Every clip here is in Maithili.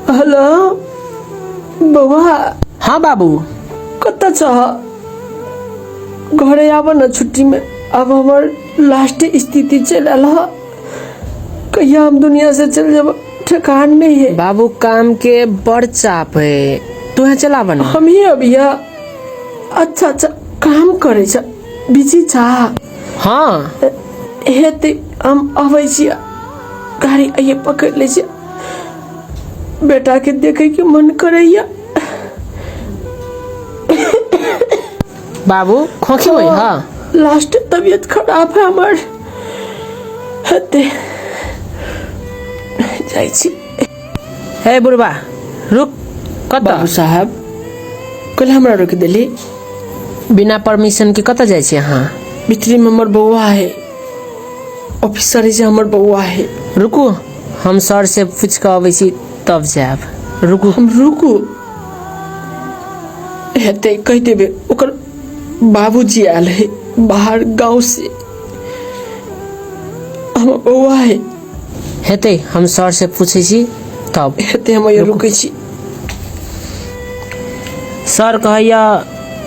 हेलो बौआ। हाँ बाबू। कतऽ छह? घरे आबऽ ने छुट्टीमे। आब हमर लास्ट स्थिति चलि आयल हँ, कहिया हम दुनिया से चलि जाब ठेकान नहीं है। बाबू काम के बड़ चाप है, तू है चलाब ना। हम ही अभी अच्छा अच्छा काम करे छ, बिजी छ। हाँ हेतै, हम अबै छी, गाड़ी आइए पकड़ लै छी। बेटा के देखे के मन करैया। बाबू खोखी हुई? हाँ लास्ट तबीयत खराब है हमर, हेतै, जाइ छी। हे बुढ़बा रुक, कतऽ? बाबू साहब, कल हमरा रोकि देली। बिना परमिशन के कतऽ जाइ छी अहाँ? भीतरी में हमर बौआ है, ऑफिसर है जे हमर बौआ है। रुकू, हम सर से पूछ कऽ अबै छी तब जायब, रुकू। हम रुकू हेतै, कहि देबै ओकर बाबूजी आयल है बाहर गाँव से, हमर बौआ है। हेतै, हम सर से पूछै छी तब। हेतै, हम अइयो रुकै छी। सर कहैया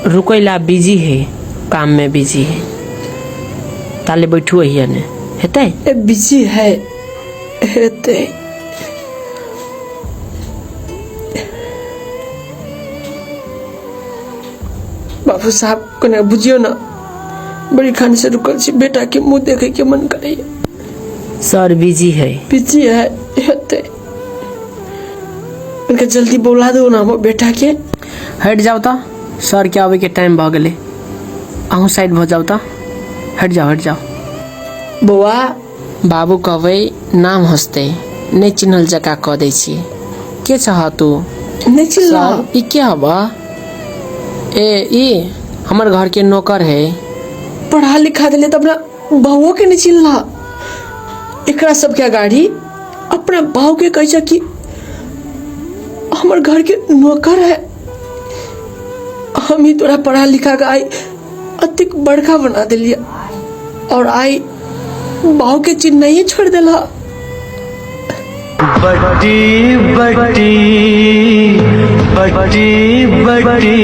रुकै ला बिजी है, काम में बिजी है, ताले बैठू अहिया ने, हेतै? ए बिजी है, हेतै। बाबू साहब कने बुझियो ना, बड़ी खान से रुकल छी, बेटा के मुंह देखे के मन करैया। सर बिजी है। बिजी है, हेतै, इनका जल्दी बोला दो ना हमर बेटा के। हटि जाउ तऽ, सर के आबै के टाइम भऽ गेलै, अहूँ साइड भऽ जाउ तऽ, हटि जाउ हटि जाउ। बौआ। बाबू कहबै नाम हँसतै, नहि चिन्हल जकाँ कऽ दै छी। के छह तू? नहि चिन्हला? सर ई के हबा? ए ई हमर घर के नौकर है। पढ़ा लिखा दिले तऽ अपना बहुओ के नहि चिन्हला। एकरा सबके गाड़ी अपना बाबू के कहै छै कि हमर घर के नौकर है। हम ही तोरा पढ़ा लिखा के आई अतिक बड़का बना दिलिया और आई बाबू के चिन्ह नहीं छोड़ दिला। बट्टी बट्टी बट्टी बट्टी।